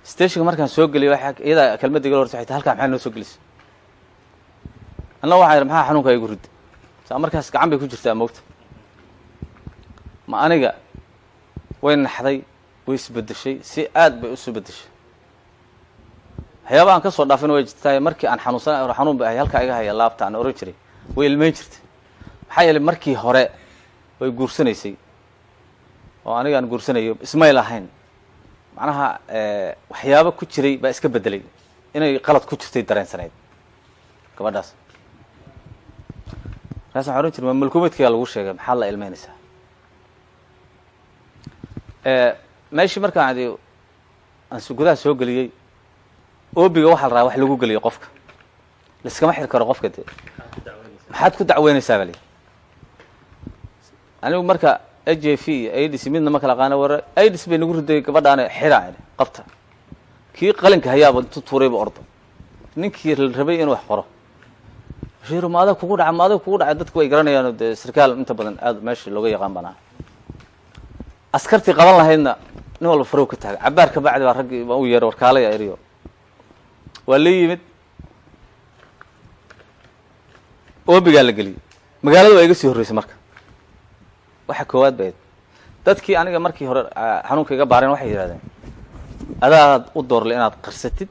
Stationka markaan soo geliyay, waxaa iyadaa kelmadda igala hortay waxay tahay, "Halkaa maxaa noo soo gelisay?" Anna waxaa yidhi, "Maxaa xanuunka igu ridday?" Saa markaas gacan bay ku jirtaa, moogta ma aniga. Way naxday, way isbeddeshay, si aad bay usu beddeshay. Waxyaaba aan ka soo dhaafin way jirtaa. Markii aan xanuunsan, xanuun bay ahay, halkaa iga haya laabta aan oran jiray, way ilmeyn jirtay. Maxaa yeelay, markii hore way guursanaysay oo aniga aan guursanayo ismay lahayn. Macnaha, waxyaabo ku jiray baa iska bedelay, inay qalad ku jirtay dareensanayd gabadhaas. Markaas waxaan oran jiray, "Ma malkumadkigaa lagu sheegay? Maxaad la ilmeynaysaa?" Meeshii markaan adi aan gudaha soo geliyey, oobiga waxaa la rabaa wax lagu geliyo qofka, laiskama xiri karo qofka. Dee maxaad ku dacweynaysaa baa lihi. Anigu marka HIV iyo AIDS midna ma kala aqaano. War, AIDS bay nagu riday gabadhaane, xira qabta. Kii qalinka hayaaba intuu tuurayba ordo. Ninkii la rabay inuu wax qoro, "Bashiiro, ma adag kugu dhaca? Ma adag kugu dhacay?" Dadku way garanayaan, dee sarkaal inta badan aad meesha looga yaqaan baan ahay. Askartii qaban lahaydna nin walba farow ka taagay. Cabaar ka bacdi baa raggii baan u yeeray, "Warkaalaya," eriyo. Waa la yimid, oobigaa la geliyey. Magaalada waa iga sii horreysay. Marka waxa koowaad ba ahayd, dadkii aniga markii hore xanuunka iga baareen waxay yidhahdeen, "Adaad u doorle inaad qarsatid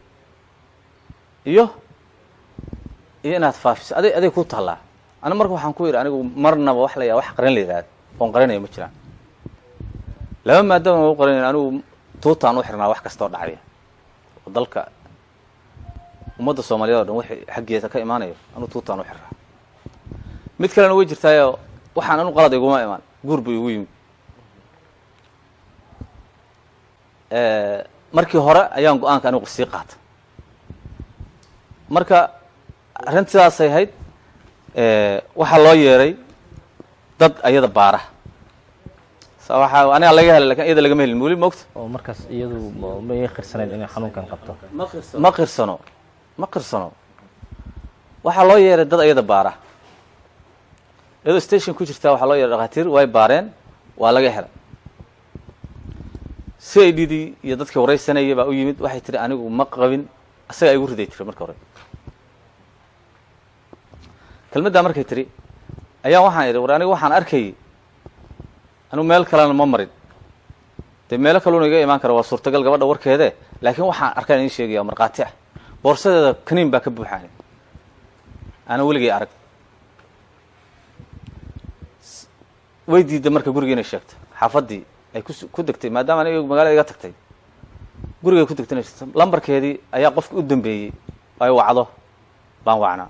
iyo inaad faafiso, aday ku taallaa." Ani marka waxaan ku yidhi, anigu marnaba wax la yaa wax qarin la yidhahda oon qarinayo ma jiraan. Laba maadama u qarinayn, anigu tuutaan u xirnaa wax kastoo dhacaya oo dalka ummadda Soomaaliyeed o dhan wixii xaggeeda ka imaanayo, anigu tuutaan u xirnaa. Mid kalena way jirtaayo, waxaan anu qalad iguma imaan, guur buu igu yimid. Markii hore ayaan go-aanka anigu sii qaata. Marka arrinta sidaasay ahayd. Waxaa loo yeeray dad ayada baara. Sa waxaa aniga laga helay, lakin iyada lagama helin weli, moogta. Oo markaas iyadu ma qirsanayn inay xanuunkan qabto? Ma qirsano, ma qirsano. Waxaa loo yeeray dad ayada baara. Iyadoo station ku jirtaa waxaa loo yeeray dhakhaatiir, way baareen, waa laga helay. CID dii iyo dadkii waraysanayay baa u yimid. Waxay tihi, "Anigu ma qabin, asagaa igu riday," tiri. Marka hore kelmaddaa markay tiri ayaa waxaan idhi, "War, aniga waxaan arkayay, anigu meel kalena ma marin, dee meelo kaluuna iga imaan kara, waa suurtagal gabadha warkeede, laakiin waxaan arkaan idin sheegaya, markhaati ah, boorsadeeda kaniin baa ka buuxaani ana weligay arag." Way diidday marka guriga inay sheegto, xaafaddii ay ku degtay, maadaama aniga magaalada iga tagtay, gurigay ku degtay inay sheegto. Lambarkeedii ayaa qofki u dambeeyey ay wacdo baan wacnaa.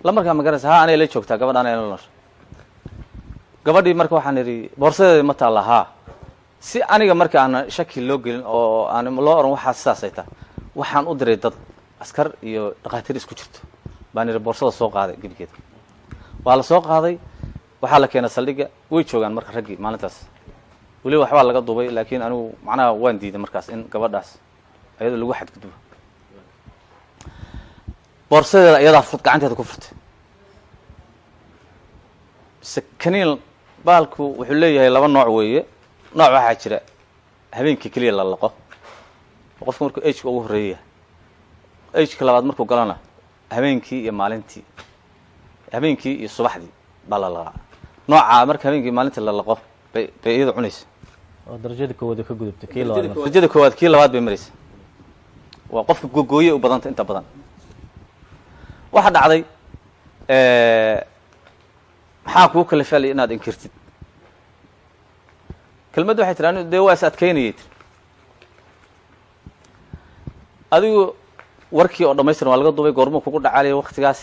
"Lambarkaa ma garanaysa?" "Ha, anay la joogtaa gabadha, anay la noosha gabadhii." Marka waxaan idhi, "Boorsadeedii ma taalla?" "Haa." Si aniga marka aan shaki loo gelin oo aan loo oran waxaa sidaasay tahay, waxaan u diray dad askar iyo dhakhaatiir isku jirto. Baan idhi, "Boorsada soo qaaday gebigeeda." Waa la soo qaaday, waxaa la keenay saldhigga. Way joogaan marka raggii maalintaas. Weli waxbaa laga duubay, laakiin anigu macnaha waan diiday markaas in gabadhaas ayadoo lagu xadgudbo. Boorsadeeda iyadaa furt, gacanteeda ku furtay. Mise kaniin baalku wuxuu leeyahay laba nooc weeye. Nooc waxaa jira habeenkii keliya la laqo, oo qofka markuu ageka ugu horreeya, ageka labaad markuu galana habeenkii iyo maalintii, habeenkii iyo subaxdii baa la laqaa. Noocaa marka habeenkii maalintii la laqo bay iyada cunaysa. Oo darajada koowaad ka gudubtay, kii labaad marka. Darajada koowaad, kii labaad bay maraysa. Waa qofka gogooye u badanta inta badan. Waxaa dhacday, "Maxaa kuu kalifalay inaad inkirtid?" Kelmadda waxay tiri, "Anigu dee waa is adkaynayay," tiri. Adigu warkii oo dhamaystiran waa laga duubay. "Goormuu kugu dhacalaya waktigaas?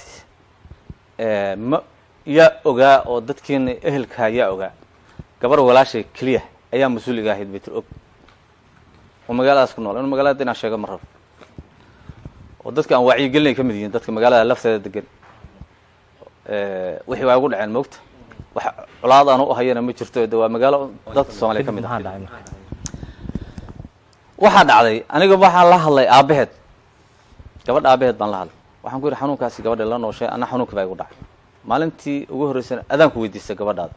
Ma yaa ogaa oo dadkiina ehelkaa yaa ogaa?" "Gabar walaashay keliya ayaa mas-uuliga ahayd," bay tiri, "og oo magaaladaas ku nool." Inu magaalada inaan sheego ma rabo, oo dadka aan wacyigelinay ka mid yihiin dadka magaalada lafteeda degan. Wixii waa ugu dhaceen, moogta, wax colaad aan u hayana ma jirto, de waa magaalo dadka Soomaaliya ka mid ah. Maxaa dhacay marka? Waxaa dhacday, aniga waxaan la hadlay aabaheed, gabadha aabaheed baan la hadlay. Waxaan ku yidhi, "Xanuunkaasi gabadha la nooshay, anna xanuunka baa igu dhacay. Maalintii ugu horreysana adaan ku weydiistay gabadhaada,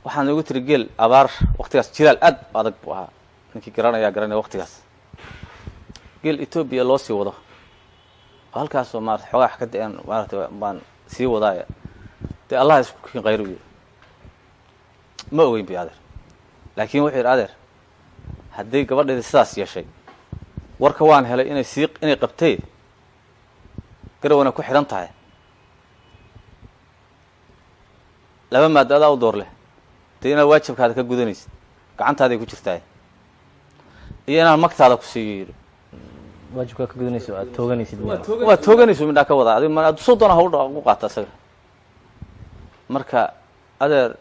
waxaan igu tiri geel abaar, waqtigaas jilaal aad u adag buu ahaa." Ninkii garanayaa garanaya waqtigaas geel Etoobiya loo sii wado oo halkaasoo maarata xoogaa wax ka da-een maarata baan sii wadaaya. Dee Allah isku kin khayr u yidhi, ma ogeyn bi adeer, laakiin wuxuu yidhi adeer, hadday gabadheedi sidaas yeeshay, warka waan helay inay sii inay qabtay garawana ku xidhan tahay, laba maado adaa u door leh, dee inaad waajibkaada ka gudanaysid gacantaaday ku jirtaay iyo inaan magtaada ku siiyo, yidhi. Waajibkaa ka gudanayso, aad tooganaysid miyaa? Waa tooganaysu midhaa ka wadaa adig ma soo doona hawl ugu qaata isaga. Marka adeer,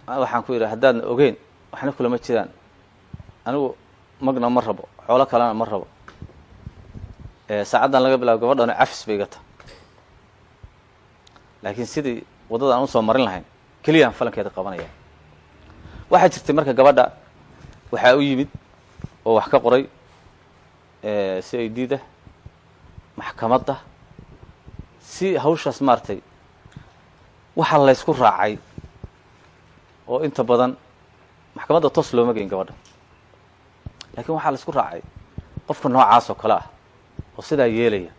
waxaan ku yidhi, haddaadna ogeyn waxna kulama jiraan, anigu magna ma rabo, xoolo kalena ma rabo, saacaddan laga bilaabo gabadhana cafis bay iga tahay, laakiin sidii waddada aan usoo marin lahayn keliyaan falankeeda qabanaya. Waxaa jirtay marka gabadha waxaa u yimid oo wax ka qoray CID da, maxkamadda, si hawshaas maaragtay waxaa laysku raacay oo inta badan maxkamadda toos looma geyn gabadha, laakiin waxaa laysku raacay qofka noocaas oo kale ah oo sidaa yeelaya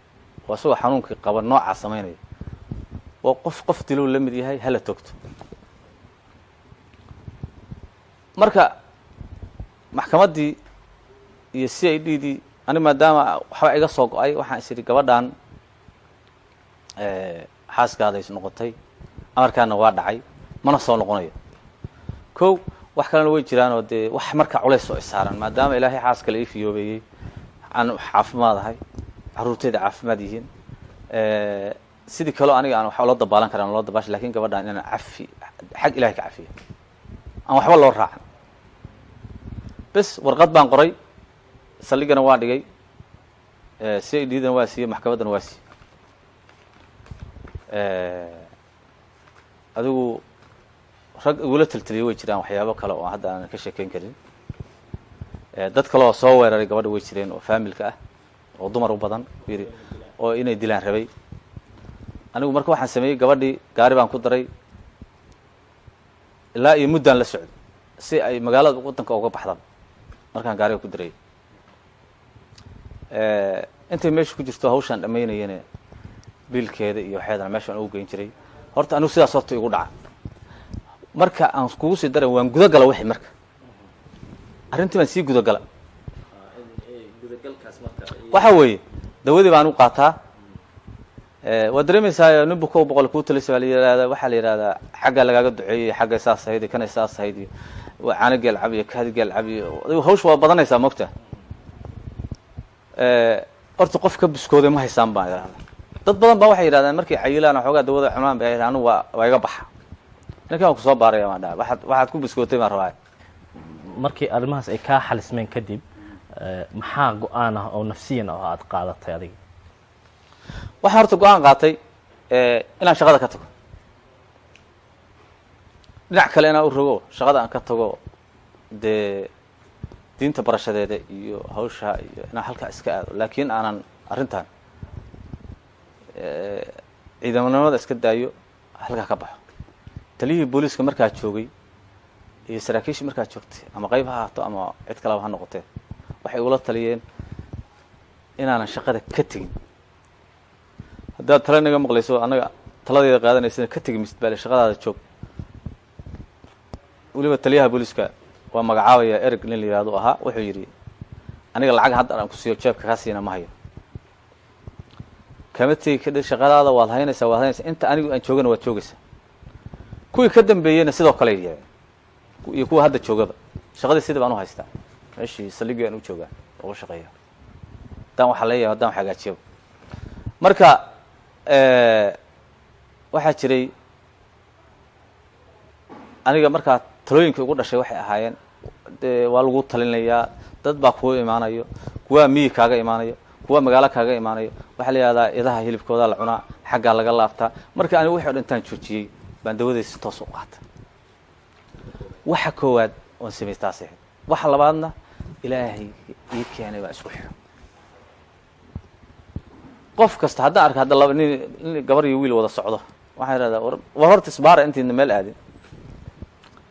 oo isagoo xanuunkii qaba noocaa samaynaya waa qof dilou la mid yahay, hala toogto. Marka maxkamaddii iyo CID dii, ani maadaama waxba iga soo go-ay, waxaan is idhi gabadhan xaaskaada is noqotay, amarkaana waa dhacay, mana soo noqonayo. Ko wax kalena way jiraan oo dee wax marka culays oo isaaran, maadaama Ilaahay xaas kale ii fiyoobeeyey, aan caafimaad ahay, carruurteyda caafimaad yihiin, sidii kaleo aniga aan waxa loo dabaalan karan loo dabaasha, lakin gabadhan inaan cafi xag Ilahay ka cafiyo, aan waxba loo raacan. Bes warqad baan qoray, saldhigana waa dhigay, CID dana waa siiyey, maxkamaddana waa siiyey. Adigu rag igula telteliyay way jiraan, waxyaabo kale oo hadda aanan ka sheekeyn karin. Dad kale oo soo weeraray gabadha way jireen oo faamilka ah oo dumar u badan yidhi oo inay dilaan rabay. Anigu marka waxaan sameeyey, gabadhii gaari baan ku daray, ilaa iyo muddaan la socday si ay magaalada waddanka uga baxdaba. Markaan gaariga ku daray, intay meesha ku jirto hawshaan dhamaynayana, biilkeeda iyo waxeedana meeshaan ugu geyn jiray. Horta anigu sidaas horta igu dhaca. Marka aan kugu sii daray, waan gudagala wixii, marka arrintii baan sii gudagala. Waxa weeye dawadii baan u qaataa. Waad dareemaysaa, nin buko 100 kuu talisa baa la yihahdaa. Waxaa la yihahdaa xaggaa lagaaga duceeyey, xagga saas ahayd iyo kana saas ahayd, iyo caano geel cab iyo kaadi geel cab, iyo adigu hawsha waa badanaysaa mogta. Horta qof ka buskooday ma haysaan baan idhahdaa. Dad badan baa waxay yidhahdaan markay cayilaan xoogaa dawada cunaan bay, anigu waa iga baxa, ninkan waan kusoo baaraya baan dhaha, waxaad ku buskootay baan rabaa. Markii arrimahaas ay kaa xalismeen kadib, maxaa go-aan ah oo nafsiyan ah oo aad qaadatay adiga? Waxaan horta go-aan qaatay inaan shaqada ka tago, dhinac kale inaan u rogo, shaqada aan ka tago, dee diinta barashadeeda iyo hawsha iyo inaan halkaa iska aado, laakiin aanan arrintan ciidamanimada iska daayo, halkaa ka baxo. Taliyihii booliiska markaa joogay iyo saraakiishii markaa joogtay, ama qayb ha ahaato ama cid kaleba ha noqotee, waxay ugula taliyeen inaanan shaqada ka tegin. Haddaad tala naga maqlayso, annaga taladeeda qaadanaysana, ka tegi misid baale, shaqadaada joog. Weliba taliyaha booliiska waa magacaabaya, ereg nin la yihahdo ahaa, wuxuu yidhi, aniga lacag hadda aan ku siiyo jeebka kaa siina ma hayo, kama tegi kadhi, shaqadaada waad haynaysaa, waad haynaysaa inta anigu aan joogana waad joogaysaa. Kuwii ka dambeeyeyna sidoo kale yeeleen, iyo kuwa hadda joogaba shaqadii sidii baan u haystaa, meeshii saldhigii aan u joogaa uga shaqeeya, haddaan waxaa leeyahay haddaan wax hagaajiyaba. Marka waxaa jiray aniga markaa talooyinka igu dhashay waxay ahaayeen, dee waa lagu talinayaa, dad baa kuwa imaanayo, kuwaa miyi kaaga imaanayo, kuwa magaalo kaaga imaanayo, waxaa la yihahdaa idaha hilibkoodaa la cunaa, xaggaa laga laabtaa. Marka anigu wixi o dhan intaan joojiyey baan dawadaysa si toos u qaata. Waxa koowaad oon samey taas ahayd. Waxa labaadna Ilaahay ii keenay baa isku xidho. Qof kasta haddaan arka hadda laba nin gabar iyo wiil wada socdo, waxaan ihahdaa war horta isbaara intiidna meel aadin.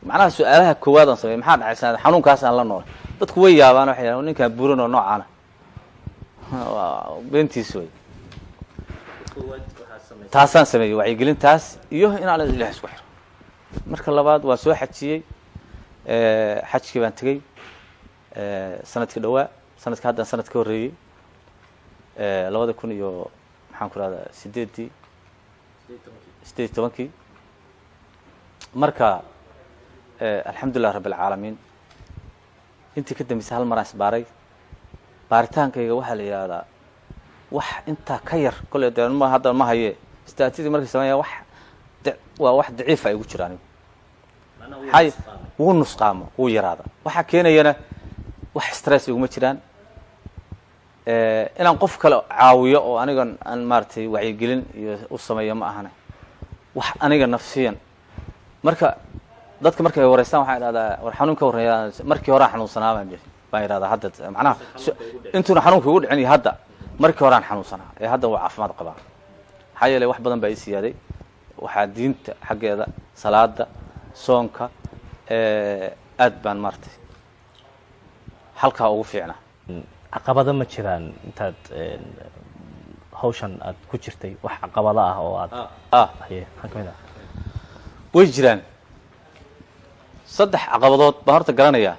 Macnaha su-aalaha koowaad aan sameey, maxaa dhacay sanad xanuunkaas aan la noolay? Dadku way yaabaan, waxay yidhahdaan, "Ninkaan buuran oo noocaana waa beentiis." Wey taasaan sameeyey, wacyigelintaas iyo inaan Ilaah isku xiro. Marka labaad, waan soo xajiyey. Xajkii baan tegey sanadkii dhawaa, sanadka haddaan sanad ka horreeyey, labada kun iyo, maxaan ku rahdaa, sideeddii, 18-kii. Marka alxamdulilah rabbi alcaalamiin, intii ka dambeysay hal maraan isbaaray. Baaritaankayga waxaa la yidhahdaa wax intaa ka yar kolley dee ma hadda ma haye. Istaatidii markay sameeya wax waa wax daciifa igu jira anigu. Hay wuu nusqaamo, wuu yaraada. Waxaa keenayana wax stress iguma jiraan. Inaan qof kale caawiyo oo aniga aan maaragtay wacyigelin iyo u sameeyo ma ahane, wax aniga nafsiyan. Marka dadka markay wareystaan, waxaan idhahdaa, "War xanuun ka warreeya." "Markii horaan xanuunsanaa," baan idhahdaa. Hadda macnaha intuuna xanuunka igu dhicin iyo hadda, markii horaan xanuunsanaa ee hadda waa caafimaad qabaa. Maxaa yeelay wax badan baa ii siyaaday. Waxaa diinta xaggeeda, salaada, soonka, aad baan maaragtay halkaa ugu fiicnaa. Caqabado ma jiraan intaad hawshan aad ku jirtay? Wax caqabado ah oo aad haye, maxaa kamid ah? Way jiraan. Saddex caqabadood baan horta garanayaa.